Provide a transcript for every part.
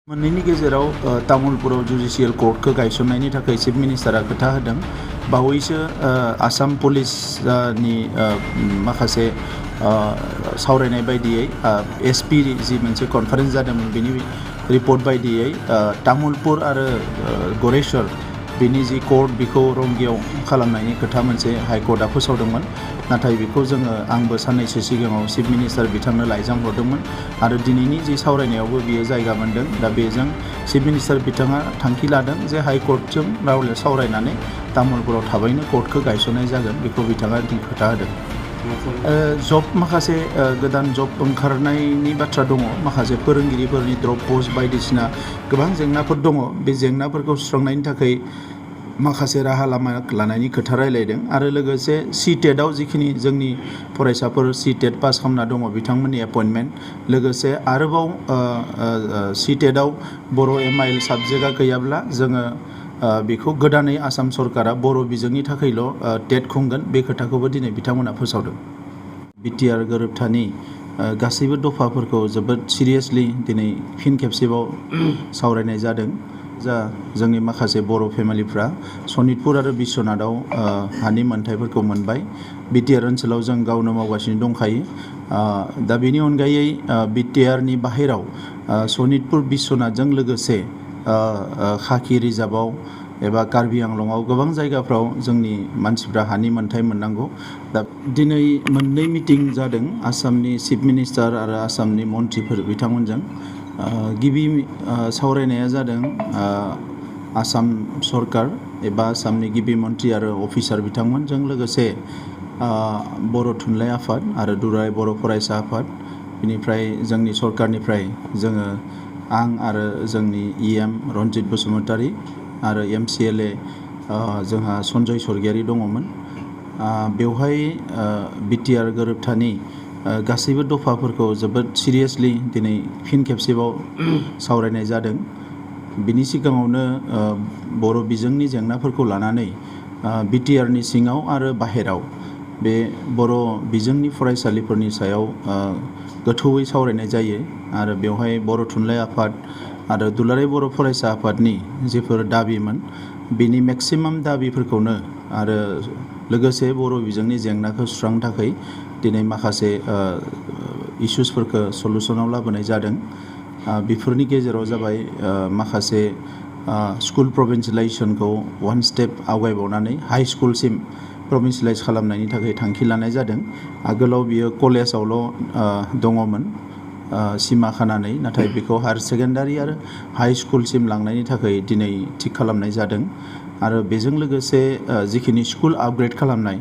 मोननैनि गेजेराव तामुलपुराव जुडिशियेल कर्टखौ गायसननायनि थाखाय चिफ मिनिस्टारा खोथा होदों। बावैसो आसाम पुलिसनि माखासे सावरायनाय बायदियै एसपि जि मोनसे कनफारेन्स जादोंमोन बेनि रिपर्ट बायदियै तामुलपुर आरो गरेश्वर बेनि जि कर्ट बेखौ रंगियाव खालामनायनि खोथा मोनसे हाइकर्टआ फोसावदोंमोन। नाथाय बेखौ आंबो साननैसो सिगाङाव चिफ मिनिस्टार बिथांनो लाइजाम हरदोंमोन आरो दिनैनि जि सावरायनायावबो बियो जायगा मोन्दों। दा बेजों चिफ मिनिस्टार बिथाङा थांखि लादों जे हाइकर्टजों सावरायनानै तामुलपुराव थाबैनो कर्टखौ गायसननाय जागोन, बेखौ बिथाङा खोथा होदों। जब माखासे गोदान जब ओंखारनायनि बाथ्रा दङ, माखासे फोरोंगिरिफोरनि ड्रप पस्ट बायदिसिना गोबां जेंनाफोर दङ। बे जेंनाफोरखौ सुस्रांनायनि थाखाय माखासे राहा लामा लानायनि खोथा रायलायदों आरो लोगोसे सिटेटआव जिखिनि जोंनि फरायसाफोर सिटेट पास खालामना दङ बिथांमोननि एपइन्टमेन्ट, लोगोसे आरोबाव सिटेटआव बर' MIL साबजेक्टआ गैयाब्ला जोङो बेखौ गोदानै आसाम सरकारा बर' बिजोंनि थाखायल' टेट खुंगोन, बे खोथाखौबो दिनै बिथांमोना फोसावदों। बिटिआर गोरोबथानि गासैबो दफाफोरखौ जोबोद सिरियासलि दिनै फिन खेबसेबाव सावरायनाय जादों। जोंनि माखासे बर' फेमिलिफ्रा सनितपुर आरो बिश्वनाथआव हानि मोनथायफोरखौ मोनबाय। बिटिआर ओनसोलाव जों गावनो मावगासिनो दंखायो। दा बेनि अनगायै बिटिआरनि बाहेराव सनितपुर बिश्वनाथजों लोगोसे खाखि रिजार्भआव एबा कार्बि आंलंआव गोबां जायगाफ्राव जोंनि मानसिफ्रा हानि मोनथाय मोननांगौ। दा दिनै मोननै मिटिं जादों आसामनि चिफ मिनिस्टार आरो आसामनि मन्थ्रिफोर बिथांमोनजों। गिबि सावरायनाया जादों आसाम सरकार एबा आसामनि गिबि मन्थ्रि आरो अफिसार बिथांमोनजों लोगोसे बर' थुनलाइ आफाद आरो दुलाराय बर' फरायसा आफाद, बेनिफ्राय जोंनि सरकारनिफ्राय आं आरो जोंनि EM रन्जित बसुमतारी आरो MCLA जोंहा सन्जय स्वर्गियारी दङमोन। बेवहाय बिटिआर गोरोबथानि गासैबो दफाफोरखौ जोबोद सिरियासलि दिनै फिन खेबसेबाव सावरायनाय जादों। बिनि सिगाङावनो बर' बिजोंनि जेंनाफोरखौ लानानै बिटिआरनि सिङाव आरो बाहेराव बे बर' बिजोंनि फरायसालिफोरनि सायाव गोथौयै सावरायनाय जायो आरो बेवहाय बर' थुनलाइ आफाद आरो दुलाराय बर' फरायसा आफादनि जिफोर दाबिमोन बेनि मेक्सिमाम दाबिफोरखौनो आरो लोगोसे बर' बिजोंनि जेंनाखौ सुस्रांनो थाखाय दिनै माखासे इसुसफोरखौ सलुसनाव लाबोनाय जादों। बेफोरनि गेजेराव जाबाय माखासे स्कुल प्रभिन्सियेलाइजेसनखौ वान स्टेप आवगायबावनानै हाइ स्कुलसिम प्रभिन्सियेलाइज खालामनायनि थाखाय थांखि लानाय जादों। आगोलाव बियो कलेजावल' दङमोन सिमा खानानै, नाथाय बेखौ हायार सेकेन्डारि आरो हाइ स्कुलसिम लांनायनि थाखाय दिनै थिग खालामनाय जादों। आरो बेजों लोगोसे जिखिनि स्कुल आपग्रेड खालामनाय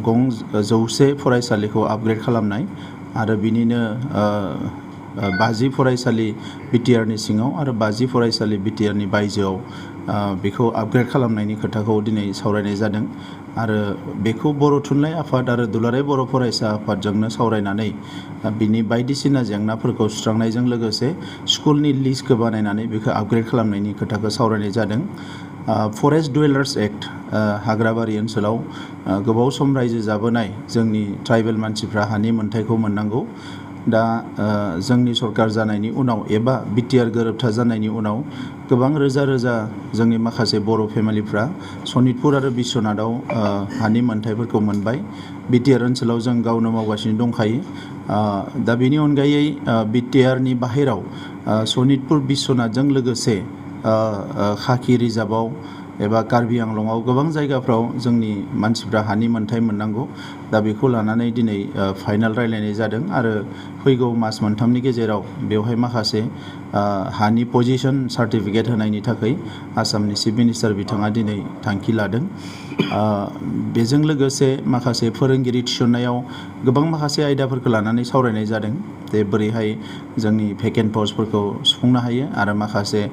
100 फरायसालिखौ आपग्रेड खालामनाय आरो बिनिनो 50 फरायसालि बिटिआरनि सिङाव आरो 50 फरायसालि बिटिआरनि बायजोआव बेखौ आपग्रेड खालामनायनि खोथाखौ दिनै सावरायनाय जादों। आरो बेखौ बर' थुनलाइ आफाद आरो दुलाराय बर' फरायसा आफादजोंनो सावरायनानै बिनि बायदिसिना जेंनाफोरखौ सुस्रांनायजों लोगोसे स्कुलनि लिस्टखौ बानायनानै बेखौ आपग्रेड खालामनायनि खोथाखौ सावरायनाय जादों। फरेस्ट डुवेलार्स एक्ट, हाग्राबारि ओनसोलाव गोबाव सम रायजो जाबोनाय जोंनि ट्राइबेल मानसिफ्रा हानि मोनथायखौ मोननांगौ। दा जोंनि सरकार जानायनि उनाव एबा बिटिआर गोरोबथा जानायनि उनाव गोबां रोजा रोजा जोंनि माखासे बर' फेमिलिफ्रा सनितपुर आरो बिश्वनाथआव हानि मोनथायफोरखौ मोनबाय। बिटिआर ओनसोलाव जों गावनो मावगासिनो दंखायो। दा बेनि अनगायै बिटिआरनि बाहेराव सनितपुर बिश्वनाथजों लोगोसे खाखि रिजार्भआव एबा कार्बि आंलंआव गोबां जायगाफ्राव जोंनि मानसिफ्रा हानि मोनथाय मोननांगौ। दा बेखौ लानानै दिनै फाइनाल रायलायनाय जादों आरो फैगौ मास मोनथामनि गेजेराव बेवहाय माखासे हानि पजिशन सार्टिफिकेट होनायनि थाखाय आसामनि चिफ मिनिस्टार बिथाङा दिनै थांखि लादों। बेजों लोगोसे माखासे फोरोंगिरि थिसननायाव गोबां माखासे आयदाफोरखौ लानानै सावरायनाय जादों जे बोरैहाय जोंनि भेकेन्ट पस्टफोरखौ सुफुंनो हायो आरो माखासे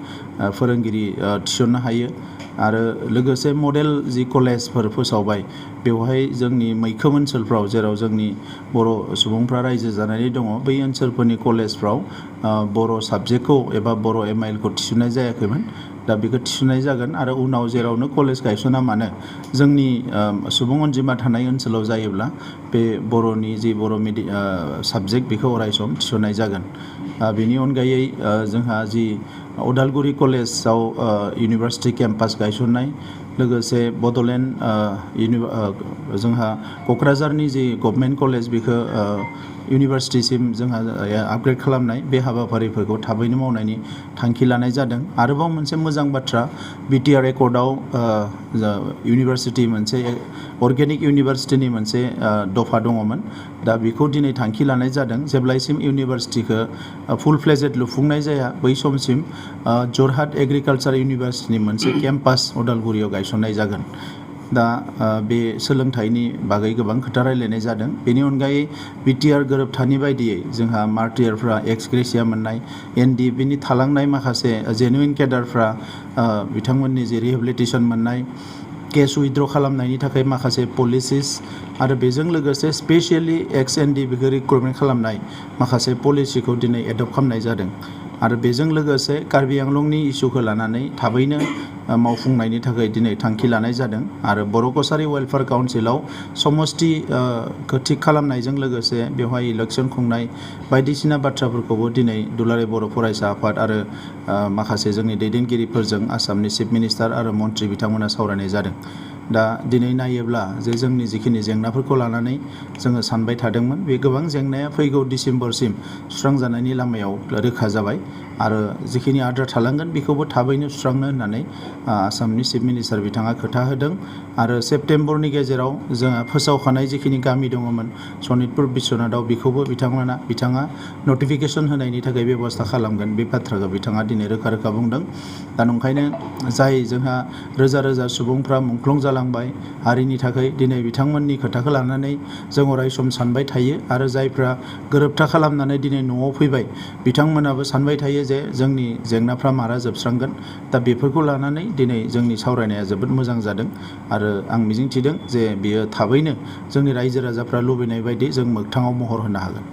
फोरोंगिरि थिसननो हायो। आरो लोगोसे मडेल जि कलेजफोर फोसावबाय बेवहाय जोंनि मैखोम ओनसोलफ्राव जेराव जोंनि बर' सुबुंफ्रा रायजो जानानै दङ बै ओनसोलफोरनि कलेजफ्राव बर' साबजेक्टखौ एबा बर' MILखौ थिसननाय जायाखैमोन। दा बेखौ थिसननाय जागोन आरो उनाव जेरावनो कलेज गायसना मानो जोंनि सुबुं अनजिमा थानाय ओनसोलाव जायोब्ला बे बर'नि जि बर' साबजेक्ट बेखौ अरायसम थिसननाय जागोन। बेनि अनगायै जोंहा जि उदालगुरि कलेजाव इउनिभार्सिटि केम्पास गायसननाय, लोगोसे बड'लेण्ड जोंहा क'क्राझारनि जि गभर्नमेन्ट कलेज बेखौ इउनिभार्सिटिसिम जोंहा आपग्रेड खालामनाय, बे हाबाफारिफोरखौ थाबैनो मावनायनि थांखि लानाय जादों। आरोबाव मोनसे मोजां बाथ्रा, बिटिआर एकर्डआव इउनिभार्सिटि मोनसे अर्गेनिक इउनिभार्सिटिनि मोनसे दफा दङमोन। दा बेखौ दिनै थांखि लानाय जादों, जेब्लायसिम इउनिभार्सिटिखौ फुल फ्लेजेड लुफुंनाय जाया बै समसिम जरहाट एग्रिकालसार इउनिभार्सिटिनि मोनसे केम्पास उदालगुरियाव गायसननाय जागोन। दा बे सोलोंथाइनि बागै गोबां खोथा रायलायनाय जादों। बेनि अनगायै बिटिआर गोरोबथानि बायदियै जोंहा मार्टियारफ्रा एक्स ग्रेसिया मोननाय, एनडिएफबिनि थालांनाय माखासे जेनुइन केडारफ्रा बिथांमोननि जि रिहेबिलिटेसन मोननाय, केस उइथड्र खालामनायनि थाखाय माखासे पलिसिस, आरो बेजों लोगोसे स्पेसियेलि एक्स एनडिएफबिखौ रिक्रुटमेन्ट खालामनाय माखासे पलिसिखौ दिनै एडप्ट खालामनाय जादों। आरो बेजों लोगोसे कार्बि आंलंनि इस्युखौ लानानै थाबैनो मावफुंनायनि थाखाय दिनै थांखि लानाय जादों। आरो बर' कसारि वेलफेयार काउन्सिलाव समस्तिखौ थिग खालामनायजों लोगोसे बेवहाय इलेक्सन खुंनाय बायदिसिना बाथ्राफोरखौबो दिनै दुलाराय बर' फरायसा आफाद आरो माखासे जोंनि दैदेनगिरिफोरजों आसामनि चिफ मिनिस्टार आरो मन्त्रि बिथांमोना सावरायनाय जादों। दा दिनै नायोब्ला जे जोंनि जिखिनि जेंनाफोरखौ लानानै जोङो सानबाय थादोंमोन, बे गोबां जेंनाया फैगौ डिसेम्बरसिम सुस्रांजानायनि लामायाव रोखा जाबाय। आरो जिखिनि आद्रा थालांगोन बेखौबो थाबैनो सुस्रांनो होननानै आसामनि चिफ मिनिस्टार बिथाङा खोथा होदों। आरो सेप्तेम्बरनि गेजेराव जोंहा फोसावखानाय जिखिनि गामि दङमोन सनितपुर बिश्वनाथआव, बेखौबो बिथाङा नटिफिकेसन होनायनि थाखाय बेब'स्था खालामगोन, बे बाथ्राखौ बिथाङा दिनै रोखा रोखा बुंदों। दा नंखायनो जाय जोंहा रोजा रोजा सुबुंफ्रा मुंख्लं जालांबाय हारिनि थाखाय, दिनै बिथांमोननि खोथाखौ लानानै जों अरायसम सानबाय थायो। आरो जायफ्रा गोरोबथा खालामनानै दिनै न'आव फैबाय, बिथांमोनाबो सानबाय थायो जे जोंनि जेंनाफ्रा मारा जोबस्रांगोन। दा बेफोरखौ लानानै दिनै जोंनि सावरायनाया जोबोद मोजां जादों। आरो आं मिजिंथिदों जे बियो थाबैनो जोंनि रायजो राजाफ्रा लुबैनाय बायदि जों मोगथाङाव महर होनो हागोन।